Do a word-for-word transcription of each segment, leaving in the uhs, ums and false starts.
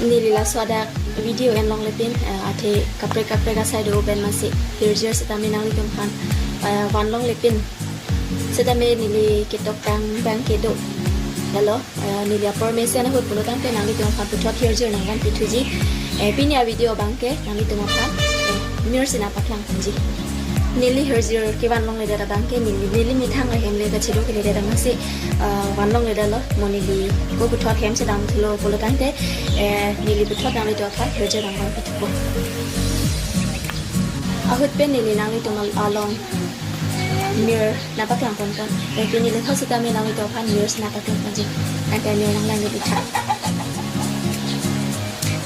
Neli laso adak video enlongle pin, eh, athe kaprek kaprek asai do pen masi hirjir setame nanglitum aphan, eh, vanlongle pin. Setame neli ketoktang abangke do. Lalo, eh, neli apor mesen ahut pulo tangte nanglitum aphan puthot hirjir nangvanpithuji. Eh, pini avideo abangke nanglitum aphan, eh, mir si nangpaklang ponji. Neli hirjir kevanlongledet abangke neli, neli methang ahem le kachedokledet amatsi, ah, vanlongledetlo, mo neli ko puthot hem chedamthulo pulo tangte, eh, neli puthot nanglitum aphan hirjir nangvanpithupo. Ahut pen neli nanglitum al-, along mir nangpaklang pon kan. Eh, pini le thot setame nanglitum aphan mir si nangpaklang ponji. Tangte mir nanglang neli tha.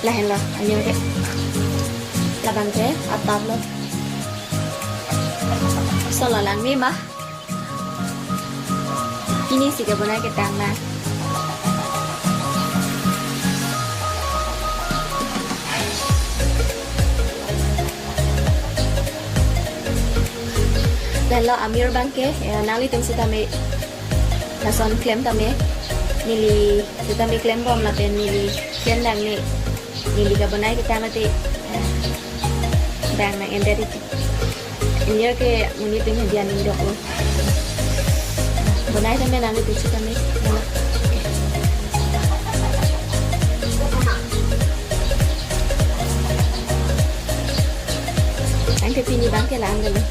Lahenlo, amir ke. Labangke, atap lo. Solo langme ma. Pini si kebonai ketang na. Lahenlo amir abangke, eh, nanglitum setame lason klem tame. Neli setame klembom lapen neli klem nangne. Neli kebonai ketang mati, eh, bang nang-endet iti. Amir ke monit pen hedian ningdok lo. Bonai tame nanglitum setame. Tangte pini abangke la-an galo.